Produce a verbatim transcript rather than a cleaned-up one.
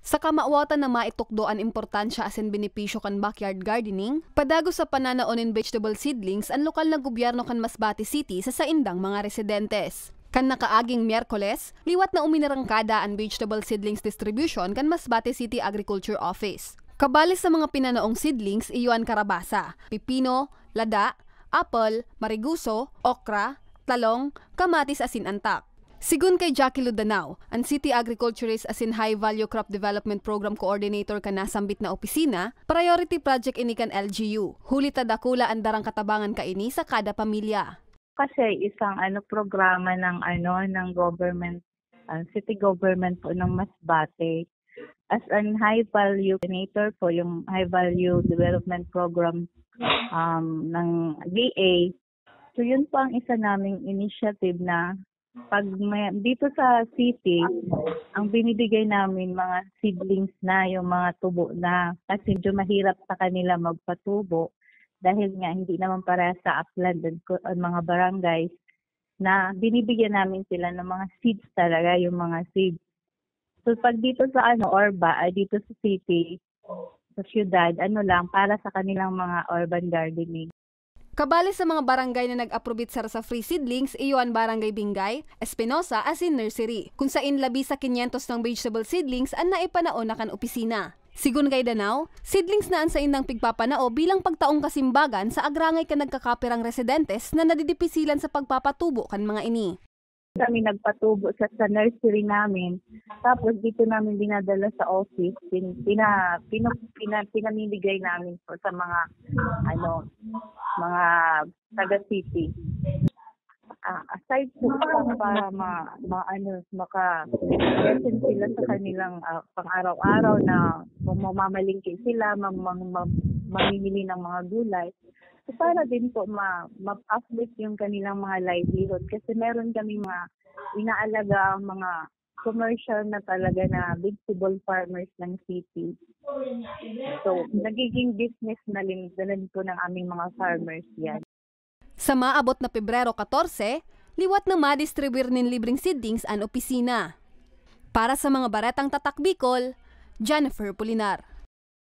Sa kamawatan na maitukdo an importansya asin benepisyo kan backyard gardening, padagos sa pananao nin vegetable seedlings an lokal na gobyerno kan Masbate City sa saindang mga residentes. Kan nakaaging Miyerkules, liwat na uminarangkada an vegetable seedlings distribution kan Masbate City Agriculture Office. Kabali sa mga pinanaong seedlings iyo an karabasa, pipino, lada, apple, mariguso, okra, talong, kamatis asin antak. Sigon kay Jackie Ludanao, an City Agriculturist asin High Value Crop Development Program Coordinator kan nasambit na opisina, priority project ini kan L G U, huli ta dakula an darang katabangan kaini sa kada pamilya. Kasi isang ano, programa ng ano, ng government, ah, city government po ng Masbate. As an high value coordinator po yung high value development program, um, ng D A. So yun po ang isa naming initiative na pag may, dito sa city, ang binibigay namin mga seedlings na, yung mga tubo na. Kasi medyo mahirap sa kanila magpatubo dahil nga hindi naman parehas sa upland and co-, ang mga barangays na binibigyan namin sila ng mga seeds talaga, yung mga seeds. So pag dito sa ano, Orba, ay dito sa city, sa siyudad, ano lang, para sa kanilang mga urban gardening. Kabali sa mga barangay na nag-aprobit sa, sa free seedlings, iyo an Barangay Bingay, Espinosa, asin Nursery, kun sain labi sa kinyentos nang vegetable seedlings an naipanao na kan opisina. Sigon kay Danao, seedlings na an saindang pigpapanao bilang pagtaong kasimbagan sa agrangay kan nagkakapirang residentes na nadidipisilan sa pagpapatubo kan mga ini. Kami nagpatubo sa, sa nursery namin. Tapos dito namin dinadala sa office, pin-, pina-, pinu-, pina-, pinamimigay namin po sa mga, ano, mga taga city. Ah, aside po sa para ma-, ma-, ano, maka-present sila sa kanilang, ah, pang-araw-araw na kung mamamalengke sila, mam-, mam-, mam-, mamimili ng mga gulay, so para din po ma-, ma-uplift yung kanilang mga livelihood kasi meron kami mga inaalaga ang mga commercial na talaga na vegetable farmers ng city. So, nagiging business na rin, na rin po ng aming mga farmers yan. Sa maabot na Pebrero katorse, liwat na madistribuyar nin libreng seedlings an opisina. Para sa mga baretang Tatak Bicol, Jennifer Pulinar.